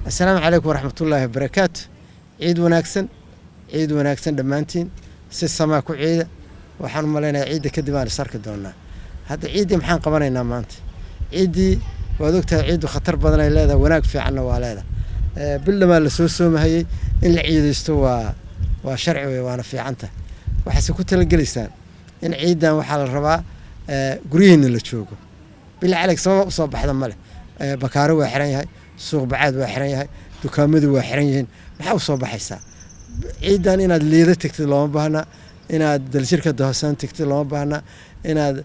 Assalaamu calaykum waraxmatullaahi wabarakaatu. Ciid wanaagsan, ciid wanaagsan dhammaantiin. Si samaa ku ciida. Waxaan u malaynayaa ciidda kadib aan is arki doonaa. Hadda ciiddii maxaan qabanaynaa maanta? Ciiddii waad ogtahay, ciiddu khatar badan ay leedahay, wanaag fiicanna waa leedahay. Bil dhamaa lasoo soomahayey, in la ciidaysto waa sharci wey, waana fiican tahay. Waxaase ku talagelaysaan in ciiddan waxaa la rabaa guryihiina la joogo. Bila calig sababa usoo baxda male. Bakaaro waa xiran yahay, suuq bacaad waa xiran yahay, dukaamadu waa xiran yihiin. Maxaa usoo baxaysaa ciiddan? Inaad Liido tegtid looma baahna, inaad Daljirka Dahsoon tegtid looma baahna, inaad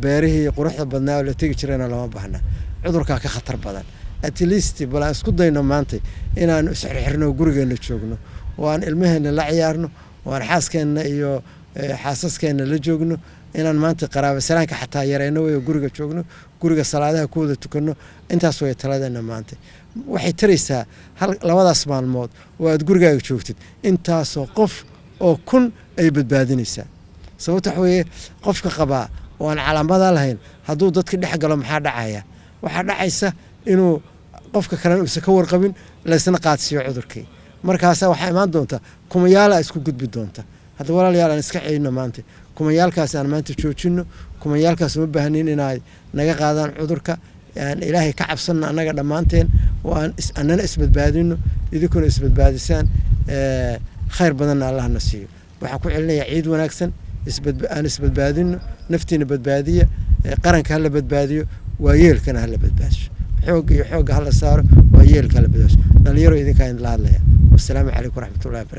beerihii quruxda badnaa oo la tegi jirayna looma baahna. Cudurkaa ka khatar badan. At least bal aan isku dayno maantay inaanu isxirxirno, gurigeena joogno, oo aan ilmaheena la ciyaarno, oo aan xaaskeenna iyo xaasaskeenna la joogno. Inaan maanta qaraabo salaanka xataa yareyno wey, guriga joogno, guriga salaadaha ku wada tukanno. Intaas way taladeena maanta. Waxay taraysaa hal labadaas maalmood oo aad gurigaaga joogtid intaasoo qof oo kun ay badbaadinaysaa. Sababta waxa weeye, qofka qabaa oo aan calaamada lahayn hadduu dadka dhex galo, maxaa dhacaya? Waxaa dhacaysa inuu qofka kalena uusan ka warqabin, laysna qaadsiiyo cudurkii. Markaasa waxaa imaan doonta kumayaala isku gudbi doonta. Hadda walaalayaal, aan iska celino maanta kumayaalkaas, aan maanta joojino kumayaalkaas. Uma baahnin inay naga qaadaan cudurka. Aan Ilaahay ka cabsanno annaga dhammaanteen, oo aan annana isbadbaadino, idinkuna isbadbaadisaan. Khayr badanna Allah na siiyo. Waxaan ku celinayaa ciid wanaagsan. Aan isbadbaadino, naftiina badbaadiya, qaranka hala badbaadiyo, waayeelkana hala badbaadiso. Xoog iyo xoogga hala saaro, waayeelka hala badbaadiso. Dhalinyaro, idinkaa idinla hadlaya. Wassalaamu calaykum waraxmatullahi wabarakatu.